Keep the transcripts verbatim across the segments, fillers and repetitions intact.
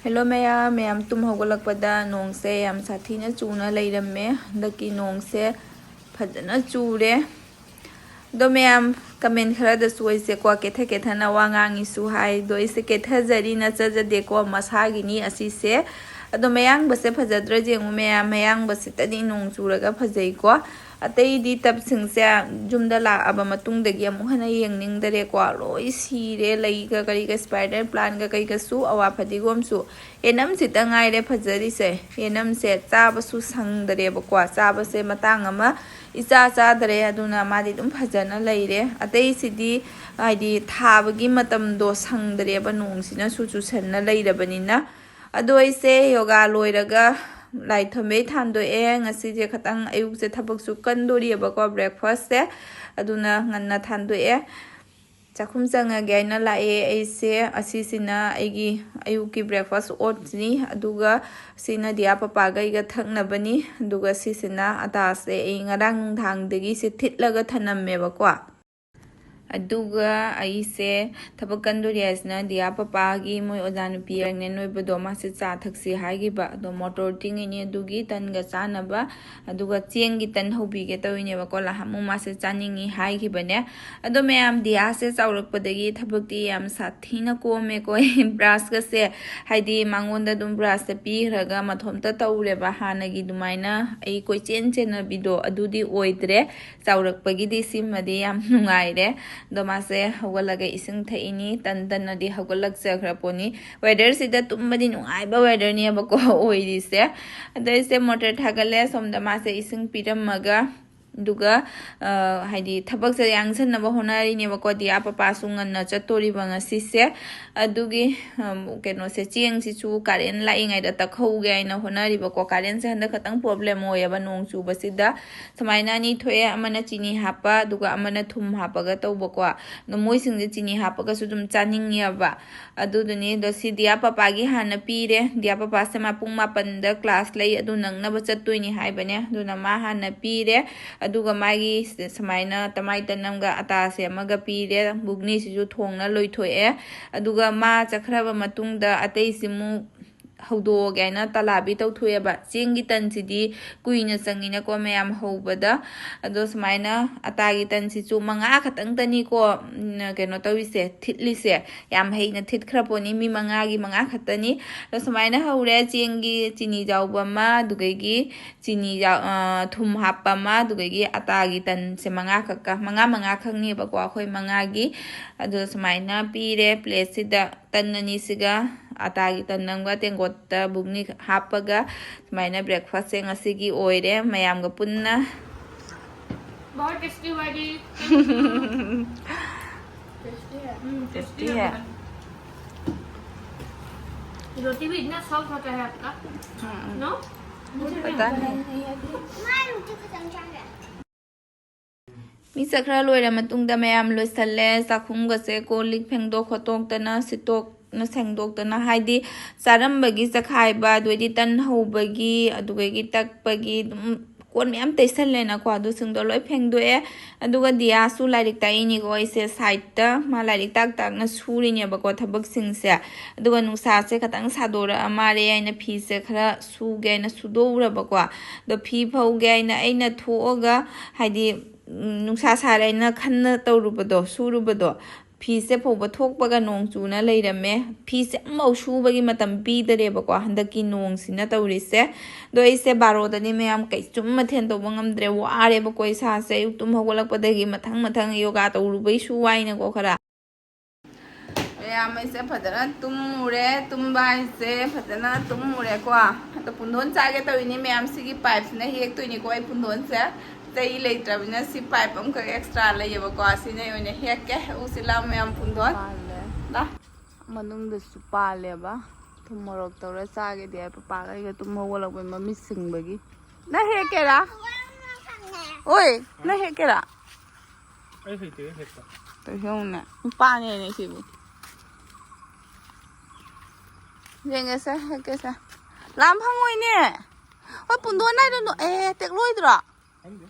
Hello ꯃꯌꯥꯝ, ꯃꯌꯥꯝ ꯇꯨꯝ ꯍꯧꯒꯠꯂꯛꯄꯗ ꯅꯣꯡꯁꯦ ꯌꯥꯝ ꯁꯥꯊꯤꯅ ꯆꯨꯅ ꯂꯩꯔꯝꯃꯦ꯫ ꯍꯟꯗꯛꯀꯤ ꯅꯣꯡꯁꯦ ꯐꯖꯅ ꯆꯨꯔꯦ꯫ ꯑꯗꯣ ꯃꯌꯥꯝ, ꯀꯃꯦꯟ ꯈꯔꯗꯁꯨ ꯑꯩꯁꯦꯀꯣ ꯀꯦꯊ ꯀꯦꯊꯅ ꯋꯥ ꯉꯥꯡꯉꯤꯁꯨ ꯍꯥꯏ꯫ ꯑꯗꯣ ꯑꯩꯁꯦ ꯀꯦꯊꯖꯔꯤ, ꯅꯠꯆꯖꯗꯦꯀꯣ, ꯃꯁꯥꯒꯤꯅꯤ ꯑꯁꯤꯁꯦ꯫ ꯑꯗꯣ ꯃꯌꯥꯡꯕꯁꯦ ꯐꯖꯗ꯭ꯔꯥ ꯌꯦꯡꯉꯨ ꯃꯌꯥꯝ, ꯃꯌꯥꯡꯕꯁꯤꯇꯗꯤ ꯅꯣꯡ ꯆꯨꯔꯒ ꯐꯖꯩꯀꯣ꯫ ꯑꯇꯩꯗꯤ ꯇꯞꯁꯤꯡꯁꯦ ꯌꯨꯝꯗ ꯂꯥꯛꯑꯕ ꯃꯇꯨꯡꯗꯒꯤ ꯑꯃꯨꯛ ꯍꯟꯅ ꯌꯦꯡꯅꯤꯡꯗꯔꯦꯀꯣ꯫ ꯂꯣꯏ ꯁꯤꯔꯦ, ꯂꯩꯒ ꯀꯔꯤꯒ, ꯁ꯭ꯄꯥꯏꯗꯔ ꯄ꯭ꯂꯥꯟꯒ ꯀꯩꯒꯁꯨ, ꯑꯋꯥ ꯐꯗꯤꯒꯣꯝꯁꯨ꯫ ꯌꯦꯅꯝꯁꯤꯇ ꯉꯥꯏꯔꯦ ꯐꯖꯔꯤꯁꯦ꯫ ꯌꯦꯅꯝꯁꯦ ꯆꯥꯕꯁꯨ ꯁꯪꯗꯔꯦꯕꯀꯣ, ꯆꯥꯕꯁꯦ ꯃꯇꯥꯡ ꯑꯃ ꯏꯆꯥ ꯆꯥꯗꯔꯦ꯫ ꯑꯗꯨꯅ ꯃꯥꯗꯤ ꯑꯗꯨꯝ ꯐꯖꯅ ꯂꯩꯔꯦ꯫ ꯑꯇꯩꯁꯤꯗꯤ ꯍꯥꯏꯗꯤ ꯊꯥꯕꯒꯤ ꯃꯇꯝꯗꯣ ꯁꯪꯗꯔꯦꯕ, ꯅꯣꯡꯁꯤꯅꯁꯨ ꯆꯨꯁꯟꯅ ꯂꯩꯔꯕꯅꯤꯅ꯫ ꯑꯗꯣ ꯑꯩꯁꯦ ꯌꯣꯒꯥ ꯂꯣꯏꯔꯒ ꯂꯥꯏ ꯊꯝꯕꯩ ꯊꯥꯟꯗꯣꯛꯑꯦ꯫ ꯉꯁꯤꯁꯦ ꯈꯇꯪ ꯑꯌꯨꯛꯁꯦ ꯊꯕꯛꯁꯨ ꯀꯟꯗꯣꯔꯤꯑꯕꯀꯣ, ꯕ꯭ꯔꯦꯛꯐꯥꯁꯁꯦ꯫ ꯑꯗꯨꯅ ꯉꯟꯅ ꯊꯥꯟꯗꯣꯛꯑꯦ꯫ ꯆꯥꯛꯈꯨꯝ ꯆꯪꯉꯒꯦ ꯍꯥꯏꯅ ꯂꯥꯛꯑꯦ ꯑꯩꯁꯦ꯫ ꯑꯁꯤꯁꯤꯅ ꯑꯩꯒꯤ ꯑꯌꯨꯛꯀꯤ ꯕ꯭ꯔꯦꯛꯐꯥꯁ ꯑꯣꯠꯁꯅꯤ꯫ ꯑꯗꯨꯒ ꯁꯤꯅ ꯗꯤꯌꯥ ꯄꯄꯥꯒ ꯑꯩꯒ ꯊꯛꯅꯕꯅꯤ꯫ ꯑꯗꯨꯒ ꯁꯤꯁꯤꯅ ꯑꯇꯥꯁꯦ ꯑꯩ ꯉꯔꯥꯡ ꯅꯨꯡꯗꯥꯡꯗꯒꯤ ꯁꯤ ꯊꯤꯠꯂꯒ ꯊꯅꯝꯃꯦꯕꯀꯣ꯫ ꯑꯗꯨꯒ ꯑꯩꯁꯦ ꯊꯕꯛ ꯀꯟꯗꯣꯔꯤ ꯍꯥꯏꯁꯤꯅ ꯗꯤꯌꯥ ꯄꯄꯥꯒꯤ ꯃꯣꯏ ꯑꯣꯖꯥ ꯅꯨꯄꯤ pregnant ꯑꯣꯏꯕꯗꯣ, ꯃꯥꯁꯦ ꯆꯥ ꯊꯛꯁꯤ ꯍꯥꯏꯈꯤꯕ꯫ ꯑꯗꯣ ꯃꯣꯇꯣꯔ ꯇꯤꯡꯉꯤꯅꯤ, ꯑꯗꯨꯒꯤ ꯇꯟꯒ ꯆꯥꯅꯕ, ꯑꯗꯨꯒ ꯆꯦꯡꯒꯤ ꯇꯟ ꯍꯧꯕꯤꯒꯦ ꯇꯧꯔꯤꯅꯦꯕꯀꯣ꯫ ꯂꯍꯥꯃꯨ ꯃꯥꯁꯦ ꯆꯥꯅꯤꯡꯉꯤ ꯍꯥꯏꯈꯤꯕꯅꯦ꯫ ꯑꯗꯣ ꯃꯌꯥꯝ, ꯗꯤꯌꯥꯁꯦ ꯆꯥꯎꯔꯛꯄꯗꯒꯤ ꯊꯕꯛꯇꯤ ꯌꯥꯝ ꯁꯥꯊꯤꯅ ꯀꯣꯝꯃꯦꯀꯣ꯫ ꯕ꯭ꯔꯥꯁꯀꯁꯦ, ꯍꯥꯏꯗꯤ ꯃꯉꯣꯟꯗ ꯑꯗꯨꯝ ꯕ꯭ꯔꯥꯁꯁꯦ ꯄꯤꯈ꯭ꯔꯒ ꯃꯊꯣꯝꯇ ꯇꯧꯔꯦꯕ꯫ ꯍꯥꯟꯅꯒꯤ ꯑꯗꯨꯃꯥꯏꯅ ꯑꯩ ꯀꯣꯏꯆꯦꯟ ꯆꯦꯟꯅꯕꯤꯗꯣ ꯑꯗꯨꯗꯤ ꯑꯣꯏꯗ꯭ꯔꯦ꯫ ꯆꯥꯎꯔꯛꯄꯒꯤꯗꯤ ꯁꯤꯃꯗꯤ ꯌꯥꯝ ꯅꯨꯡꯉꯥꯏꯔꯦ꯫ ꯑꯗꯣ ꯃꯥꯁꯦ ꯍꯧꯒꯠꯂꯒ ꯏꯁꯤꯡ ꯊꯛꯏꯅꯤ꯫ ꯇꯟ ꯇꯟꯅꯗꯤ ꯍꯧꯒꯠꯂꯛꯆꯈ꯭ꯔ ꯄꯣꯠꯅꯤ꯫ ꯋꯦꯗꯔꯁꯤꯗ ꯇꯨꯝꯕꯗꯤ ꯅꯨꯡꯉꯥꯏꯕ ꯋꯦꯗꯔꯅꯦꯕꯀꯣ ꯑꯣꯏꯔꯤꯁꯦ꯫ ꯑꯗꯣ ꯑꯩꯁꯦ ꯃꯣꯇꯣꯔ ꯊꯥꯒꯠꯂꯦ꯫ ꯁꯣꯝꯗ ꯃꯥꯁꯦ ꯏꯁꯤꯡ ꯄꯤꯔꯝꯃꯒ, ꯑꯗꯨꯒ, ꯑ, ꯍꯥꯏꯗꯤ ꯊꯕꯛꯁꯦ ꯌꯥꯡꯁꯟꯅꯕ ꯍꯣꯠꯅꯔꯤꯅꯦꯕꯀꯣ꯫ ꯗꯤꯌꯥ ꯄꯄꯥꯁꯨ ꯉꯟꯅ ꯆꯠꯇꯣꯔꯤꯕ ꯉꯁꯤꯁꯦ꯫ ꯑꯗꯨꯒꯤ, ꯑꯝ, ꯀꯩꯅꯣꯁꯦ, ꯆꯦꯡꯁꯤꯁꯨ ꯀꯥꯔꯦꯟ ꯂꯥꯛꯏꯉꯩꯗ ꯇꯛꯍꯧꯒꯦ ꯍꯥꯏꯅ ꯍꯣꯠꯅꯔꯤꯕꯀꯣ꯫ ꯀꯥꯔꯦꯟꯁꯦ ꯍꯟꯗꯛ ꯈꯛꯇꯪ ꯄ꯭ꯔꯣꯕ꯭ꯂꯦꯝ ꯑꯣꯏꯌꯦꯕ ꯅꯣꯡ ꯆꯨꯕꯁꯤꯗ꯫ ꯁꯨꯃꯥꯏꯅ ꯑꯅꯤ ꯊꯣꯛꯑꯦ, ꯑꯃꯅ ꯆꯤꯅꯤ ꯍꯥꯞꯄ, ꯑꯗꯨꯒ ꯑꯃꯅ ꯊꯨꯝ ꯍꯥꯞꯄꯒ ꯇꯧꯕꯀꯣ꯫ ꯑꯗꯣ ꯃꯣꯏꯁꯤꯡꯁꯦ ꯆꯤꯅꯤ ꯍꯥꯞꯄꯒꯁꯨ ꯑꯗꯨꯝ ꯆꯥꯅꯤꯡꯉꯦꯕ꯫ ꯑꯗꯨꯗꯨꯅꯤ꯫ ꯑꯗꯣ ꯁꯤ ꯗꯤꯌꯥ ꯄꯄꯥꯒꯤ ꯍꯥꯟꯅ ꯄꯤꯔꯦ꯫ ꯗꯤꯌꯥ ꯄꯄꯥꯁꯦ ꯃꯥ ꯄꯨꯡ ꯃꯥꯄꯟꯗ ꯀ꯭ꯂꯥꯁ ꯂꯩ, ꯑꯗꯨ ꯅꯪꯅꯕ ꯆꯠꯇꯣꯏꯅꯤ ꯍꯥꯏꯕꯅꯦ꯫ ꯑꯗꯨꯅ ꯃꯥ ꯍꯥꯟꯅ ꯄꯤꯔꯦ꯫ ꯑꯗꯨꯒ ꯃꯥꯒꯤ ꯁ-, ꯁꯨꯃꯥꯏꯅ ꯇꯃꯥꯏ ꯇꯟ ꯑꯃꯒ ꯑꯇꯥꯁꯦ ꯑꯃꯒ ꯄꯤꯔꯦ꯫ ꯕꯨꯒꯅꯤꯁꯤꯁꯨ ꯊꯣꯡꯅ ꯂꯣꯏꯊꯣꯛꯑꯦ꯫ ꯑꯗꯨꯒ ꯃꯥ ꯆꯠꯈ꯭ꯔꯕ ꯃꯇꯨꯡꯗ ꯑꯇꯩꯁꯤꯃꯨꯛ ꯍꯧꯗꯣꯛꯑꯒꯦ ꯍꯥꯏꯅ ꯇꯂꯥꯕꯤ ꯇꯧꯊꯣꯛꯑꯦꯕ꯫ ꯆꯦꯡꯒꯤ ꯇꯟꯁꯤꯗꯤ ꯀꯨꯏꯅ ꯆꯪꯉꯤꯅꯀꯣ ꯃꯌꯥꯝ ꯍꯧꯕꯗ꯫ ꯑꯗꯣ ꯁꯨꯃꯥꯏꯅ ꯑꯇꯥꯒꯤ ꯇꯟꯁꯤꯁꯨ ꯃꯉꯥ ꯈꯛꯇꯪꯇꯅꯤꯀꯣ, ꯎꯝ, ꯀꯩꯅꯣ ꯇꯧꯔꯤꯁꯦ, ꯊꯤꯠꯂꯤꯁꯦ꯫ ꯌꯥꯝ ꯍꯩꯅ ꯊꯤꯠꯈ꯭ꯔ ꯄꯣꯠꯅꯤ, ꯃꯤ ꯃꯉꯥꯒꯤ ꯃꯉꯥ ꯈꯛꯇꯅꯤ꯫ ꯑꯗꯣ ꯁꯨꯃꯥꯏꯅ ꯍꯧꯔꯦ꯫ ꯆꯦꯡꯒꯤ ꯆꯤꯅꯤ ꯌꯥꯎꯕ ꯑꯃ, ꯑꯗꯨꯗꯒꯤ ꯆꯤꯅꯤ ꯌꯥꯎ-, ꯑ, ꯊꯨꯝ ꯍꯥꯞꯄ ꯑꯃ, ꯑꯗꯨꯗꯒꯤ ꯑꯇꯥꯒꯤ ꯇꯟꯁꯦ ꯃꯉꯥ ꯈꯛꯀ, ꯃꯉꯥ ꯃꯉꯥ ꯈꯛꯅꯦꯕꯀꯣ ꯑꯩꯈꯣꯏ ꯃꯉꯥꯒꯤ꯫ ꯑꯗꯣ ꯁꯨꯃꯥꯏꯅ ꯄꯤꯔꯦ ꯄ꯭ꯂꯦꯠꯁꯤꯗ꯫ ꯇꯟ ꯑꯅꯤꯁꯤꯒ, ꯑꯇꯥꯒꯤ ꯇꯟ ꯑꯃꯒ ꯇꯦꯡꯀꯣꯠꯇ ꯕꯨꯛꯅꯤ ꯍꯥꯞꯄꯒ ꯁꯨꯃꯥꯏꯅ ꯕ꯭ꯔꯦꯛꯐꯥꯁꯁꯦ ꯉꯁꯤꯒꯤ ꯑꯣꯏꯔꯦ ꯃꯌꯥꯝꯒ ꯄꯨꯟꯅ꯫ बहुत टेस्टी हुआ जी। टेस्टी है। हम्म, टेस्टी है। रोटी भी इतना सॉफ्ट होता है आपका। हम्म। नो? मुझे पता नहीं। नहीं। ꯃꯤ ꯆꯠꯈ꯭ꯔ ꯂꯣꯏꯔ ꯃꯇꯨꯡꯗ ꯃꯌꯥꯝ ꯂꯣꯏꯁꯜꯂꯦ꯫ ꯆꯥꯛꯈꯨꯝꯒꯁꯦ ꯀꯣꯜ ꯂꯤꯛ ꯐꯦꯡꯗꯣꯛ ꯈꯣꯠꯇꯣꯛꯇꯅ, ꯁꯤꯠꯇꯣꯛꯅ ꯁꯦꯡꯗꯣꯛꯇꯅ, ꯍꯥꯏꯗꯤ ꯆꯥꯔꯝꯕꯒꯤ ꯆꯈꯥꯏꯕ, ꯑꯗꯨꯗꯩꯗꯤ ꯇꯟ ꯍꯧꯕꯒꯤ, ꯑꯗꯨꯗꯒꯤ ꯇꯛꯄꯒꯤ ꯑꯗꯨꯝ ꯀꯣꯟ ꯃꯌꯥꯝ ꯇꯩꯁꯜꯂꯦꯅꯀꯣ꯫ ꯑꯗꯨꯁꯤꯡꯗꯣ ꯂꯣꯏ ꯐꯦꯡꯗꯣꯛꯑꯦ꯫ ꯑꯗꯨꯒ ꯗꯤꯌꯥꯁꯨ ꯂꯥꯏꯔꯤꯛ ꯇꯥꯛꯏꯅꯤꯀꯣ ꯑꯩꯁꯦ ꯁꯥꯏꯠꯇ꯫ ꯃꯥ ꯂꯥꯏꯔꯤꯛ ꯇꯥꯛ ꯇꯥꯛꯅ ꯁꯨꯔꯤꯅꯦꯕꯀꯣ ꯊꯕꯛꯁꯤꯡꯁꯦ꯫ ꯑꯗꯨꯒ ꯅꯨꯡꯁꯥꯁꯦ ꯈꯤꯇꯪ ꯁꯥꯗꯣꯔꯛꯑ ꯃꯥꯜꯂꯦ ꯍꯥꯏꯅ ꯐꯤꯁꯦ ꯈꯔ ꯁꯨꯒꯦ ꯍꯥꯏꯅ ꯁꯨꯗꯣꯛꯎꯔꯕꯀꯣ꯫ ꯑꯗꯣ ꯐꯤ ꯐꯧꯒꯦ ꯍꯥꯏꯅ ꯑꯩꯅ ꯊꯣꯛꯑꯒ, ꯍꯥꯏꯗꯤ, ꯎꯝ, ꯅꯨꯡꯁꯥ ꯁꯥꯔꯦ ꯍꯥꯏꯅ ꯈꯟꯅ ꯇꯧꯔꯨꯕꯗꯣ, ꯁꯨꯔꯨꯕꯗꯣ, ꯐꯤꯁꯦ ꯐꯧꯕ ꯊꯣꯛꯄꯒ ꯅꯣꯡ ꯆꯨꯅ ꯂꯩꯔꯝꯃꯦ꯫ ꯐꯤꯁꯦ ꯑꯃꯐꯥꯎ ꯁꯨꯕꯒꯤ ꯃꯇꯝ ꯄꯤꯗꯔꯦꯕꯀꯣ ꯍꯟꯗꯛꯀꯤ ꯅꯣꯡꯁꯤꯅ ꯇꯧꯔꯤꯁꯦ꯫ ꯑꯗꯣ ꯑꯩꯁꯦ ꯕꯥꯔꯣꯗꯅꯤ ꯃꯌꯥꯝ, ꯀꯩꯁꯨꯝ ꯃꯊꯦꯜ ꯇꯧꯕ ꯉꯝꯗ꯭ꯔꯦ, ꯋꯥꯔꯦꯕꯀꯣ ꯏꯁꯥꯁꯦ꯫ ꯑꯌꯨꯛ ꯇꯨꯝ ꯍꯧꯒꯠꯂꯛꯄꯗꯒꯤ ꯃꯊꯪ ꯃꯊꯪ ꯌꯣꯒꯥ ꯇꯧꯔꯨꯕꯩꯁꯨ ꯋꯥꯏꯅꯀꯣ ꯈꯔ꯫ ꯃꯌꯥꯝ ꯑꯩꯁꯦ ꯐꯖꯅ ꯇꯨꯝꯃꯨꯔꯦ꯫ ꯇꯨꯝꯕ ꯍꯥꯏꯁꯦ ꯐꯖꯅ ꯇꯨꯝꯃꯨꯔꯦꯀꯣ꯫ ꯑꯗꯣ ꯄꯨꯟꯗꯣꯟ ꯆꯥꯒꯦ ꯇꯧꯔꯤꯅꯤ ꯃꯌꯥꯝ꯫ ꯁꯤꯒꯤ ꯄꯥꯏꯞꯁꯤꯅ ꯍꯦꯛꯇꯣꯏꯅꯤꯀꯣ ꯑꯩ ꯄꯨꯟꯗꯣꯟꯁꯦ꯫ ꯆꯩ ꯂꯩꯇ꯭ꯔꯕꯅꯤꯅ ꯁꯤ ꯄꯥꯏꯞ ꯑꯃꯈꯛ ꯑꯦꯛꯁꯇ꯭ꯔꯥ ꯂꯩꯌꯦꯕꯀꯣ꯫ ꯁꯤꯅ ꯑꯣꯏꯅ ꯍꯦꯛꯀꯦ꯫ ꯎꯁꯤ ꯂꯥꯎ ꯃꯌꯥꯝ ꯄꯨꯟꯗꯣꯟ꯫ ꯄꯥꯜꯂꯦ꯫ ꯂꯥ꯫ ꯃꯅꯨꯡꯗꯁꯨ ꯄꯥꯜꯂꯦꯕ꯫ ꯊꯨꯝ ꯃꯣꯔꯣꯛ ꯇꯧꯔ ꯆꯥꯒꯦꯗꯤ ꯍꯥꯏ ꯄꯄꯥꯒ ꯑꯩꯒ ꯇꯨꯝ ꯍꯧꯒꯠꯂꯛꯄꯩ ꯃꯃꯤꯠ ꯁꯤꯡꯕꯒꯤ꯫ ꯅꯪ ꯍꯦꯛꯀꯦꯔꯥ? ꯑꯣꯏ, ꯅꯪ ꯍꯦꯛꯀꯦꯔꯥ? ꯑꯩ ꯍꯩꯇꯦ ꯍꯦꯛꯄ꯫ ꯇꯧ ꯌꯦꯡꯉꯨꯅꯦ꯫ ꯅꯨꯄꯥꯅꯦꯅꯦ ꯁꯤꯕꯨ꯫ ꯌꯦꯡꯒꯦꯁꯦ, ꯍꯦꯛꯀꯦꯁꯦ꯫ ꯂꯥꯝ ꯐꯪꯉꯣꯏꯅꯦ꯫ ꯍꯣꯏ, ꯄꯨꯟꯗꯣꯟ ꯅꯥꯏꯗꯣ ꯅꯣ-, ꯑꯦ, ꯇꯦꯛꯂꯣꯏꯗ꯭ꯔꯣ? ꯈꯪꯗꯦ꯫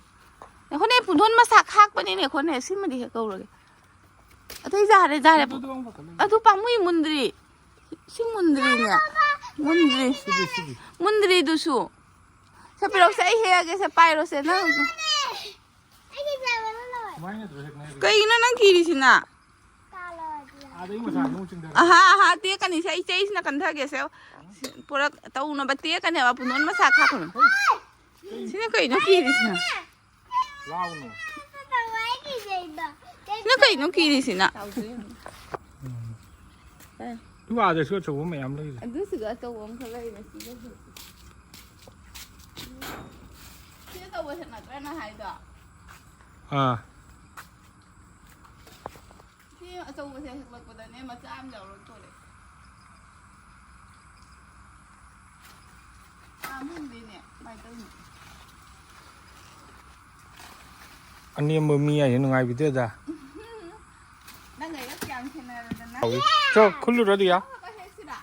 ꯑꯩꯈꯣꯏꯅꯦ ꯄꯨꯡꯗꯣꯟ ꯃꯁꯥ ꯈꯥꯛꯄꯅꯤꯅꯦ, ꯑꯩꯈꯣꯏꯅꯦ ꯁꯤꯃꯗꯤ ꯍꯦꯛ ꯀꯧꯔꯒꯦ꯫ ꯑꯇꯩ ꯌꯥꯔꯦ, ꯌꯥꯔꯦ꯫ ꯑꯗꯨꯗꯣ ꯑꯃꯈꯛꯇ ꯂꯩ꯫ ꯑꯗꯨ ꯄꯥꯝꯃꯨꯏ, ꯃꯨꯟꯗ꯭ꯔꯤ꯫ ꯁꯤ ꯃꯨꯟꯗ꯭ꯔꯤꯅꯦ꯫ ꯃꯨꯟꯗ꯭ꯔꯤ꯫ ꯁꯤꯗꯤ, ꯁꯤꯗꯤ꯫ ꯃꯨꯟꯗ꯭ꯔꯤꯗꯨꯁꯨ꯫ ꯁꯦ, ꯄꯤꯔꯛꯁꯦ, ꯑꯩ ꯍꯦꯛꯑꯒꯦ, ꯁꯦ, ꯄꯥꯏꯔꯣꯁꯦ, ꯅꯪ꯫ ꯀꯃꯥꯏꯅ ꯅꯠꯇ꯭ꯔꯣ ꯍꯦꯛꯅꯔꯤꯕ? ꯀꯩꯒꯤꯅꯣ ꯅꯪ ꯀꯤꯔꯤꯁꯤꯅ? ꯑꯥꯗꯒꯤ ꯃꯁꯥ ꯑꯗꯨꯝ ꯆꯤꯡꯊꯔꯛꯄ꯫ ꯑꯍꯥ, ꯑꯍꯥ, ꯇꯦꯛꯀꯅꯤ, ꯁꯦ, ꯑꯩ ꯆꯩꯁꯤꯅ ꯀꯟꯊꯒꯦ, ꯁꯦ꯫ ꯁꯤ ꯄꯨꯔꯛ ꯇꯧꯅꯕ ꯇꯦꯛꯀꯅꯦꯕ, ꯄꯨꯡꯗꯣꯟ ꯃꯁꯥ ꯈꯥꯛꯄꯅꯤ꯫ ꯁꯤꯅ ꯀꯩꯅꯣ ꯀꯤꯔꯤꯁꯤꯅ? ꯂꯥꯎꯅꯨ꯫ ꯅꯪ ꯀꯩꯅꯣ ꯀꯤꯔꯤꯁꯤꯅ? ꯎꯝ꯫ ꯑꯗꯨ ꯑꯥꯗꯁꯨ ꯑꯆꯧꯕ ꯃꯌꯥꯝ ꯂꯩꯔꯤ꯫ ꯑꯗꯨꯁꯤꯒ ꯑꯆꯧꯕ ꯑꯃꯈꯛ ꯂꯩꯔꯦ, ꯁꯤꯒ ꯍꯧꯖꯤꯛ꯫ ꯁꯤ ꯑꯆꯧꯕꯁꯦ ꯅꯠꯇ꯭ꯔꯥ ꯅꯪ ꯍꯥꯏꯗꯣ? ꯑꯥ꯫ ꯁꯤ ꯑꯆꯧꯕꯁꯦ ꯍꯦꯛꯂꯛꯄꯗꯅꯦ ꯃꯆꯥ ꯑꯃ ꯌꯥꯎꯔꯛꯇꯣꯔꯦ꯫ ꯄꯥꯝꯃꯨꯗꯦꯅꯦ, ꯀꯃꯥꯏ ꯇꯧꯅꯤ? ꯑꯅꯦꯝꯕ ꯃꯤ ꯍꯥꯏꯁꯦ ꯅꯨꯡꯉꯥꯏꯕꯤꯗꯦꯗ꯫ ꯅꯪꯒ ꯑꯩꯒ ꯀꯌꯥꯝ ꯈꯦꯠꯅꯔꯗꯅ? ꯍꯧꯏ꯫ ꯆꯣ, ꯈꯨꯜꯂꯨꯔꯣ ꯑꯗꯨ ꯌꯥ꯫ ꯑꯃꯈꯛ ꯍꯦꯛꯁꯤꯔꯥ?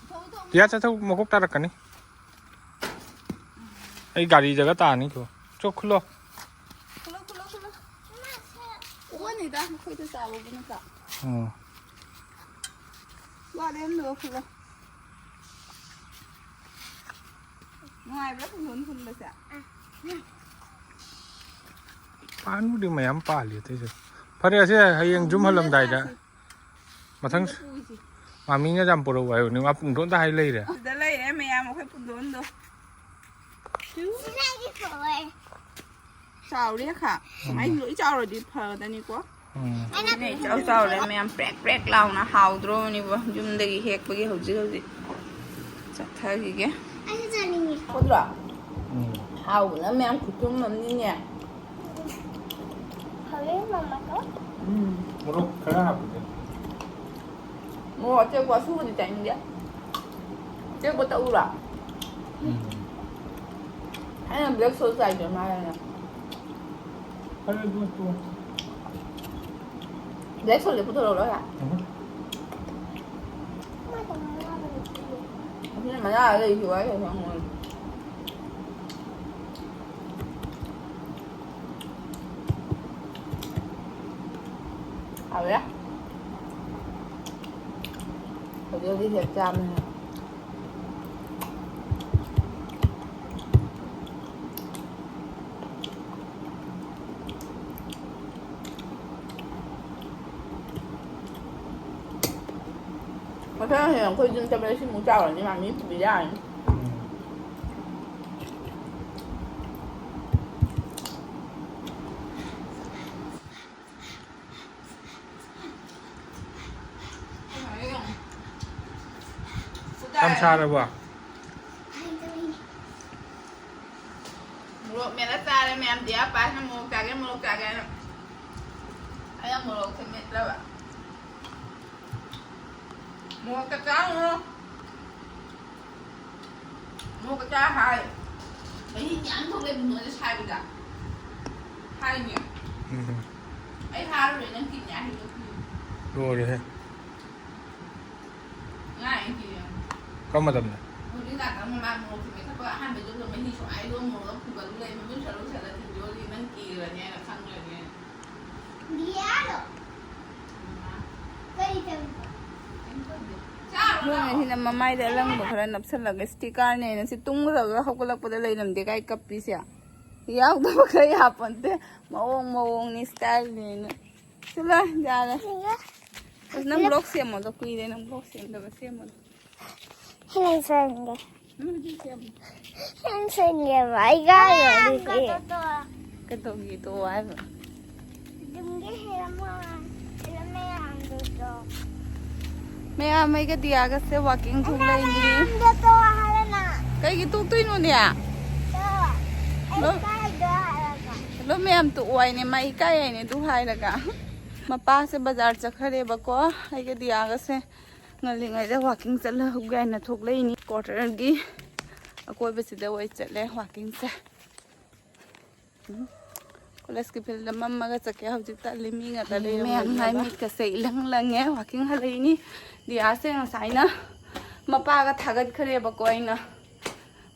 ꯊꯣꯛ, ꯊꯣꯛ꯫ ꯌꯥ, ꯆꯠꯊꯣꯛ, ꯃꯀꯣꯛ ꯇꯥꯔꯛꯀꯅꯤ꯫ ꯑꯩ ꯒꯥꯔꯤ ꯖꯒꯥ ꯇꯥꯅꯤ ꯊꯣ꯫ ꯆꯣ, ꯈꯨꯜꯂꯣ꯫ ꯈꯨꯜꯂꯣ, ꯈꯨꯜꯂꯣ, ꯈꯨꯜꯂꯣ꯫ ꯑꯣꯛꯑꯅꯤꯗ, ꯃꯈꯣꯏꯗꯣ ꯆꯥꯎꯕꯕꯨ ꯅꯠꯇ꯭ꯔꯥ? ꯎꯝ꯫ ꯋꯥꯠꯂꯦ, ꯑꯃꯗꯣ ꯈꯨꯜꯂꯣ꯫ ꯅꯨꯡꯉꯥꯏꯕ꯭ꯔꯥ ꯄꯨꯡꯗꯣꯟ ꯈꯨꯟꯕꯁꯦ? ꯄꯥꯟꯕꯨꯗꯤ ꯃꯌꯥꯝ ꯄꯥꯜꯂꯤ ꯑꯇꯩꯁꯨ꯫ ꯐꯔꯦ, ꯑꯁꯦ ꯍꯌꯦꯡ ꯌꯨꯝ ꯍꯜꯂꯝꯗꯥꯏꯗ꯫ ꯃꯊꯪ ꯁꯤꯗ ꯄꯨꯏꯁꯤ꯫ ꯃꯥꯃꯤꯅ ꯌꯥꯝ ꯄꯨꯔꯛꯎ ꯍꯥꯏꯕꯅꯤ, ꯃꯥ ꯄꯨꯡꯗꯣꯟꯗ ꯍꯥꯏ ꯂꯩꯔꯦ꯫ ꯁꯤꯗ ꯂꯩꯔꯦ ꯃꯌꯥꯝ ꯑꯩꯈꯣꯏ ꯄꯨꯡꯗꯣꯟꯗꯣ꯫ ꯆꯥꯎꯔꯦ ꯈꯥ꯫ ꯎꯝ꯫ ꯁꯨꯃꯥꯏꯅ ꯂꯣꯏ ꯆꯥꯎꯔꯗꯤ ꯐꯒꯗꯅꯤꯀꯣ꯫ ꯎꯝ꯫ ꯑꯗꯨꯅꯦ ꯏꯆꯥꯎ ꯆꯥꯎꯔꯦ ꯃꯌꯥꯝ, ꯄ꯭ꯔꯦꯛ ꯄ꯭ꯔꯦꯛ ꯂꯥꯎꯅ ꯍꯥꯎꯗ꯭ꯔꯣꯕꯅꯤꯕꯣ꯫ ꯌꯨꯝꯗꯒꯤ ꯍꯦꯛꯄꯒꯤ ꯍꯧꯖꯤꯛ ꯍꯧꯖꯤꯛ ꯆꯠꯊꯈꯤꯒꯦ꯫ ꯑꯩꯁꯨ ꯆꯥꯅꯤꯡꯉꯤ꯫ ꯐꯗ꯭ꯔꯣ? ꯎꯝ꯫ ꯍꯥꯎꯕꯅ ꯃꯌꯥꯝ ꯈꯨꯊꯨꯝ ꯑꯃꯅꯤꯅꯦ꯫ ꯍꯥꯎꯋꯦ, ꯃꯃꯥ ꯀꯣ꯫ ꯎꯝ꯫ ꯃꯣꯔꯣꯛ ꯈꯔ ꯍꯥꯞꯄꯨꯗꯤ꯫ ꯃꯣꯔꯣꯛ ꯑꯇꯦꯛꯄ ꯑꯁꯨꯕꯗꯤ ꯆꯥꯅꯤꯡꯗꯦ꯫ ꯑꯇꯦꯛꯄ ꯇꯛꯎꯔꯣ? ꯎꯝ꯫ ꯑꯩꯅ black salt ꯆꯥꯏꯗꯣ ꯃꯥꯅ꯫ ꯐꯔꯦ, ꯑꯗꯨ ꯇꯣꯛꯑꯣ꯫ Black salt ꯁꯦ ꯄꯨꯊꯣꯔꯛꯎꯔꯣ, ꯁꯦ? ꯎꯝ꯫ ꯑꯁꯤꯅ ꯃꯌꯥꯗ ꯂꯩꯈꯤꯕ ꯍꯥꯏꯁꯦ ꯈꯪꯉꯣꯏ꯫ ꯍꯥꯎꯔꯦ꯫ ꯍꯧꯖꯤꯛ ꯍꯧꯖꯤꯛ ꯍꯦꯛ ꯆꯥꯕꯅꯦ꯫ ꯃꯊꯪ ꯍꯌꯦꯡ ꯑꯩꯈꯣꯏ ꯌꯨꯝ ꯆꯠꯄꯗ ꯁꯤꯃꯨꯛ ꯆꯥꯎꯔꯅꯤ, ꯃꯥꯃꯤ ꯄꯨꯕꯤ ꯌꯥꯔꯅꯤ꯫ ꯌꯥꯝ ꯁꯥꯔꯕꯣ? ꯃꯣꯔꯣꯛ ꯃꯦꯠꯂ ꯆꯥꯔꯦ ꯃꯌꯥꯝ꯫ ꯗꯤꯌꯥ ꯄꯥꯁꯅ ꯃꯣꯔꯣꯛ ꯆꯥꯒꯦ, ꯃꯣꯔꯣꯛ ꯆꯥꯒꯦꯅ꯫ ꯑꯩꯅ ꯃꯣꯔꯣꯛꯁꯦ ꯃꯦꯠꯂꯕ꯫ ꯃꯣꯔꯣꯛꯀ ꯆꯥꯔꯨꯅꯨ꯫ ꯃꯣꯔꯣꯛꯀ ꯆꯥ ꯍꯥꯏ꯫ ꯃꯍꯤ ꯃꯌꯥꯝ ꯊꯣꯛꯂꯛꯑꯦ ꯕꯨꯡꯉꯣꯁꯦ ꯁꯥꯏꯕꯗ꯫ ꯍꯥꯏꯅꯦ꯫ ꯎꯝ꯫ ꯑꯩ ꯍꯥꯔꯨꯔꯦ ꯅꯪ ꯀꯤꯠꯅꯤ ꯍꯥꯏꯗꯣ꯫ ꯂꯣꯏꯔꯦꯍꯦ꯫ ꯉꯥꯏ ꯑꯩꯗꯤ꯫ ꯀꯔꯝꯕ ꯃꯇꯝꯗ? ꯍꯧꯖꯤꯛ ꯂꯥꯛꯇ ꯃꯃꯥꯡ ꯃꯣꯔꯣꯛ ꯊꯨꯝꯃꯦ ꯊꯛꯄ ꯑꯍꯥꯟꯕꯩꯗꯨꯗ ꯃꯍꯤ ꯁꯨꯃꯥꯏꯅ ꯂꯣꯡ ꯃꯣꯔꯣꯛ ꯐꯨꯒꯠꯂ ꯂꯩ꯫ ꯃꯃꯤꯠ ꯁꯠꯂ ꯎꯏꯁꯜꯂ ꯊꯤꯟꯗꯣꯛꯑꯗꯤ ꯅꯪ ꯀꯤꯔꯅꯤ ꯍꯥꯏꯅ ꯈꯪꯈ꯭ꯔꯅꯤ ꯍꯥꯏꯅ꯫ ꯗꯤꯌꯥꯗꯣ꯫ ꯀꯔꯤ ꯇꯧꯔꯤꯕ? ꯀꯩꯝ ꯇꯧꯗꯦ꯫ ꯆꯥꯔꯣ ꯂꯥꯛꯑꯣ꯫ ꯃꯣꯏꯁꯤꯅ ꯃꯃꯥꯏꯗ ꯑꯂꯪꯕ ꯈꯔ ꯅꯞꯁꯜꯂꯒ ꯏꯁꯇꯤꯀꯔꯅꯦꯅ ꯁꯤ ꯇꯨꯝꯈ꯭ꯔꯒ ꯍꯧꯒꯠꯂꯛꯄꯗ ꯂꯩꯔꯝꯗꯦ ꯀꯥꯏ ꯀꯞꯄꯤꯁꯦ꯫ ꯌꯥꯎꯗꯕ ꯈꯔ ꯌꯥꯄꯣꯟꯇꯦ꯫ ꯃꯑꯣꯡ ꯃꯑꯣꯡꯅꯤ ꯏꯁꯇꯥꯏꯜꯅꯦꯅ꯫ ꯆꯠꯂꯣ ꯌꯥꯔꯦ꯫ ꯁꯤꯒ ꯑꯁ ꯅꯪ ꯕ꯭ꯂꯣꯛ ꯁꯦꯝꯃꯣꯗꯣ ꯀꯨꯏꯔꯦ ꯅꯪ ꯕ꯭ꯂꯣꯛ ꯁꯦꯝꯗꯕ ꯁꯦꯝꯃꯣꯗꯣ꯫ ꯍꯦꯟꯁꯟꯒꯦ꯫ ꯎꯝ, ꯍꯧꯖꯤꯛ ꯁꯦꯝꯃꯣ꯫ ꯍꯦꯟꯁꯟꯒꯦꯕ ꯑꯩ ꯒꯥꯔꯤ ꯀꯩꯗꯧꯒꯦ ꯇꯣ ꯍꯥꯏꯕ? ꯌꯨꯝꯒꯤ ꯍꯦꯜꯂꯝꯃꯣ꯫ ꯍꯦꯜꯂꯝꯃꯦ ꯌꯥꯝꯗꯣ꯫ ꯃꯌꯥꯝ ꯑꯩꯒ ꯗꯤꯌꯥꯒꯁꯦ ꯋꯥꯛꯀꯤꯡ ꯊꯣꯛꯂꯛꯏꯅꯤ꯫ ꯃꯌꯥꯝꯗꯣ ꯇꯣ ꯍꯥꯏꯔꯅ꯫ ꯀꯩꯒꯤ ꯇꯣꯛꯇꯣꯏꯅꯣꯅꯦ? ꯇꯣ꯫ ꯑꯩ ꯂꯣ-, ꯀꯥꯏꯗ ꯍꯥꯏꯔꯒ꯫ ꯂꯣ ꯃꯌꯥꯝ ꯇꯣꯛꯑꯣ ꯍꯥꯏꯅꯦ, ꯃꯥ ꯏꯀꯥꯏ ꯍꯥꯏꯅꯦ ꯑꯗꯨ ꯍꯥꯏꯔꯒ꯫ ꯃꯄꯥꯁꯦ ꯕꯖꯥꯔ ꯆꯠꯈ꯭ꯔꯦꯕꯀꯣ꯫ ꯑꯩꯒ ꯗꯤꯌꯥꯒꯁꯦ ꯉꯜꯂꯤꯉꯩꯗ ꯋꯥꯛꯀꯤꯡ ꯆꯠꯂꯍꯧꯒꯦ ꯍꯥꯏꯅ ꯊꯣꯛꯂꯛꯏꯅꯤ꯫ ꯀ꯭ꯋꯥꯇꯔꯒꯤ ꯑꯀꯣꯏꯕꯁꯤꯗ ꯑꯣꯏ ꯆꯠꯂꯦ ꯋꯥꯛꯀꯤꯡꯁꯦ꯫ ꯎꯝ꯫ ꯀꯣꯂꯦꯖꯀꯤ ꯐꯤꯜꯗ ꯃꯝꯃꯒ ꯆꯠꯀꯦ ꯍꯧꯖꯤꯛ ꯇꯜꯂꯤ, ꯃꯤ ꯉꯥꯛꯇ ꯂꯩꯔꯝꯒꯅꯤ꯫ ꯃꯌꯥꯝ ꯃꯥꯏ ꯃꯤꯠꯀꯁꯦ ꯏꯂꯪ ꯂꯪꯉꯦ꯫ ꯋꯥꯛꯀꯤꯡ ꯍꯜꯂꯛꯏꯅꯤ꯫ ꯗꯤꯌꯥꯁꯦ ꯉꯁꯥꯏꯅ ꯃꯄꯥꯒ ꯊꯥꯒꯠꯈ꯭ꯔꯦꯕꯀꯣ ꯑꯩꯅ꯫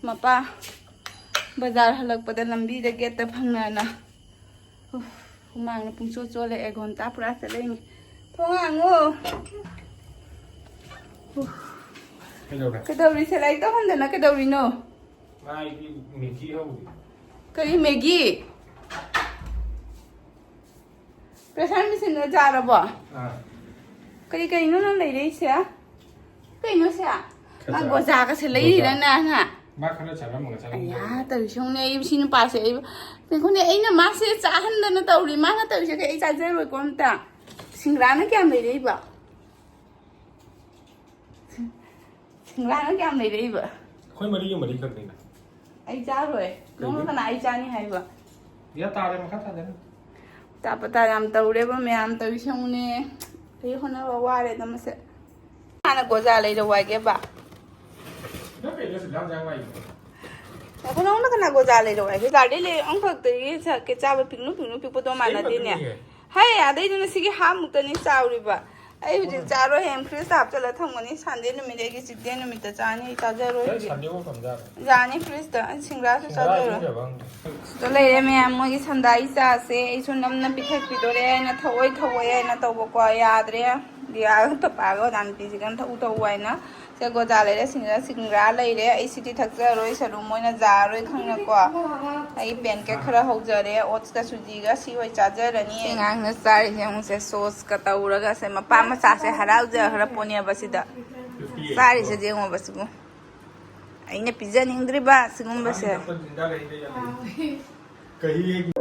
ꯃꯄꯥ ꯕꯖꯥꯔ ꯍꯜꯂꯛꯄꯗ ꯂꯝꯕꯤꯗ ꯒꯦꯠꯇ ꯐꯪꯅꯅ꯫ ꯎꯐ, ꯍꯨꯃꯥꯡꯅ ꯄꯨꯡꯆꯣꯠ ꯆꯣꯠꯂꯦ꯫ ꯑꯦ ꯒ꯭ꯍꯟꯇꯥ ꯄꯨꯔꯥ ꯆꯠꯂꯛꯏꯅꯤ꯫ ꯊꯣꯡ ꯍꯥꯡꯉꯣ꯫ ꯀꯩꯗꯧꯔꯦ? ꯀꯩꯗꯧꯔꯤ? ꯁꯦ, ꯂꯥꯏꯔꯤꯛ ꯇꯧꯍꯟꯗꯅ ꯀꯩꯗꯧꯔꯤꯅꯣ? ꯃꯥꯏꯗꯤ ꯃꯦꯒꯤ ꯍꯧꯔꯤ꯫ ꯀꯔꯤ ꯃꯦꯒꯤ? ꯄ꯭ꯔꯦꯁꯔ ꯃꯦꯆꯤꯟꯗ ꯆꯥꯔꯕꯣ? ꯑꯥ꯫ ꯀꯔꯤ ꯀꯔꯤꯅꯣ ꯅꯪ ꯂꯩꯔꯛꯏꯁꯦ? ꯀꯩꯅꯣ ꯁꯦ? ꯃꯥ ꯈꯖ- ꯒꯣꯖꯥꯒꯁꯦ ꯂꯩꯔꯤꯔ ꯒꯣꯖꯥ꯫ ꯅꯪ? ꯃꯥ ꯈꯔ ꯆꯥꯔꯝꯃꯒ ꯆꯥꯔꯝꯗꯕ꯫ ꯑꯌꯥ, ꯇꯧꯔꯤꯁꯤ ꯌꯦꯡꯉꯨꯅꯦ, ꯑꯩ ꯁꯤ ꯅꯨꯄꯥꯁꯦ, ꯑꯩ ꯉꯥꯏꯈꯣꯅꯦ, ꯑꯩꯅ ꯃꯥꯁꯦ ꯆꯥꯍꯟꯗꯅ ꯇꯧꯔꯤ, ꯃꯥꯅ ꯇꯧꯔꯤꯁꯦ ꯀꯩ? ꯑꯩ ꯆꯥꯖꯔꯣꯏꯀꯣ ꯑꯝꯇ꯫ ꯁꯤꯡꯒ꯭ꯔꯥꯅ ꯀꯌꯥꯝ ꯂꯩꯔꯛꯏꯕ? ꯁꯤꯡꯒ꯭ꯔꯥꯅ ꯀꯌꯥꯝ ꯂꯩꯔꯛꯏꯕ? ꯑꯩꯈꯣꯏ ꯃꯔꯤꯒꯤ ꯃꯔꯤ ꯈꯛꯅꯤꯅ꯫ ꯑꯩ ꯆꯥꯔꯣꯏ꯫ ꯅꯪꯅ ꯀꯅꯥ ꯑꯩ ꯆꯥꯅꯤ ꯍꯥꯏꯕ? ꯌꯥ ꯇꯥꯔꯦ, ꯃꯈꯥ ꯇꯥꯖꯔꯅꯤ꯫ ꯇꯥ ꯄꯇꯥ ꯌꯥꯝ ꯇꯧꯔꯦꯕ ꯃꯌꯥꯝ, ꯇꯧꯔꯤꯁꯤ ꯌꯦꯡꯉꯨꯅꯦ꯫ ꯑꯩ ꯍꯣꯠꯅꯕ ꯋꯥꯔꯦꯗ ꯃꯁꯦ꯫ ꯍꯥꯟꯅ ꯒꯣꯖꯥ ꯂꯩꯔꯧ ꯍꯥꯏꯒꯦꯕ꯫ ꯅꯪ ꯀꯩꯅꯣ ꯑꯁꯨꯛ ꯌꯥꯝ ꯌꯥꯝ ꯂꯥꯛꯏꯗꯣ? ꯉꯥꯏꯈꯣ, ꯅꯉꯣꯟꯗ ꯀꯅꯥ ꯒꯣꯖꯥ ꯂꯩꯔꯧ ꯍꯥꯏꯒꯦ? ꯒꯥꯔꯗꯦꯟ ꯂꯩ ꯑꯃꯈꯛꯇꯒꯤ ꯆꯥꯛꯀꯦ ꯆꯥꯕ ꯄꯤꯛꯅꯨ ꯄꯤꯛꯅꯨ ꯄꯤꯛꯄꯗꯣ ꯃꯥꯟꯅꯗꯦꯅꯦ꯫ ꯄꯤꯛꯅꯨ ꯄꯤꯛꯅꯨ꯫ ꯍꯩ, ꯑꯗꯩꯗꯨꯅ ꯁꯤꯒꯤ ꯍꯥꯞꯃꯨꯛꯇꯅꯤ ꯆꯥꯎꯔꯤꯕ꯫ ꯑꯩ ꯍꯧꯖꯤꯛ ꯆꯥꯔꯣꯏ, ꯍꯌꯦꯡ ꯐ꯭ꯔꯤꯖꯇ ꯍꯥꯞꯆꯜꯂ ꯊꯝꯒꯅꯤ꯫ ꯁꯟꯗꯦ ꯅꯨꯃꯤꯠ ꯑꯩꯒꯤ ꯆꯤꯠ ꯗꯦ ꯅꯨꯃꯤꯠꯇ ꯆꯥꯅꯤ, ꯑꯩ ꯆꯥꯖꯔꯣꯏ ꯅꯪ ꯍꯧꯖꯤꯛ꯫ ꯁꯟꯗꯦ ꯑꯣꯐ ꯊꯝꯖꯥꯠꯂꯣ? ꯌꯥꯅꯤ, ꯐ꯭ꯔꯤꯖꯇ ꯑꯩ ꯁꯤꯡꯒ꯭ꯔꯥꯁꯨ ꯁꯤꯡꯒ꯭ꯔꯥ ꯆꯥꯖꯔꯣꯏ꯫ ꯏꯁꯤꯡ ꯆꯥꯕ ꯍꯪꯗꯦ꯫ ꯁꯤꯗ ꯂꯩꯔꯦ ꯃꯌꯥꯝ, ꯃꯣꯏꯒꯤ ꯁꯟꯗꯥꯏ ꯆꯥꯁꯦ꯫ ꯑꯩꯁꯨ ꯅꯝꯅ ꯄꯤꯊꯛꯄꯤꯗꯣꯔꯦ꯫ ꯑꯩꯅ ꯊꯛꯑꯣꯏ ꯊꯛꯑꯣꯏ ꯍꯥꯏꯅ ꯇꯧꯕꯀꯣ, ꯌꯥꯗ꯭ꯔꯦ꯫ ꯗꯤꯌꯥꯒ ꯄꯄꯥꯒ ꯑꯣꯖꯥ ꯅꯨꯄꯤꯁꯤꯒ ꯊꯛꯎ ꯊꯛꯎ ꯍꯥꯏꯅ꯫ ꯁꯤꯗ ꯒꯣꯖꯥ ꯂꯩꯔꯦ, ꯁꯤꯡꯒ꯭ꯔꯥ, ꯁꯤꯡꯒ꯭ꯔꯥ ꯂꯩꯔꯦ꯫ ꯑꯩ ꯁꯤꯗꯤ ꯊꯛꯆꯔꯣꯏ, ꯁꯔꯨ ꯃꯣꯏꯅ ꯌꯥꯔꯣꯏ ꯈꯪꯅꯀꯣ꯫ ꯑꯩ ꯄꯦꯟꯀꯦꯛ ꯈꯔ ꯍꯧꯖꯔꯦ, ꯑꯣꯠꯁꯀ ꯁꯨꯖꯤꯒ꯫ ꯁꯤ ꯑꯣꯏ ꯆꯥꯖꯔꯅꯤ꯫ ꯑꯉꯥꯡꯅ ꯆꯥꯔꯤꯁꯦ ꯌꯦꯡꯉꯨꯁꯦ, ꯁꯣꯁꯀ ꯇꯧꯔꯒ꯫ ꯁꯦ, ꯃꯄꯥ ꯃꯆꯥꯁꯦ ꯍꯔꯥꯎꯖꯈ꯭ꯔ ꯄꯣꯠꯅꯦꯕ ꯁꯤꯗ꯫ ꯆꯥꯔꯤꯁꯦ ꯌꯦꯡꯉꯣꯕ ꯁꯤꯕꯨ꯫ ꯑꯩꯅ ꯄꯤꯖꯅꯤꯡꯗ꯭ꯔꯤꯕ ꯁꯤꯒꯨꯝꯕꯁꯦ꯫ ꯀꯔꯤ?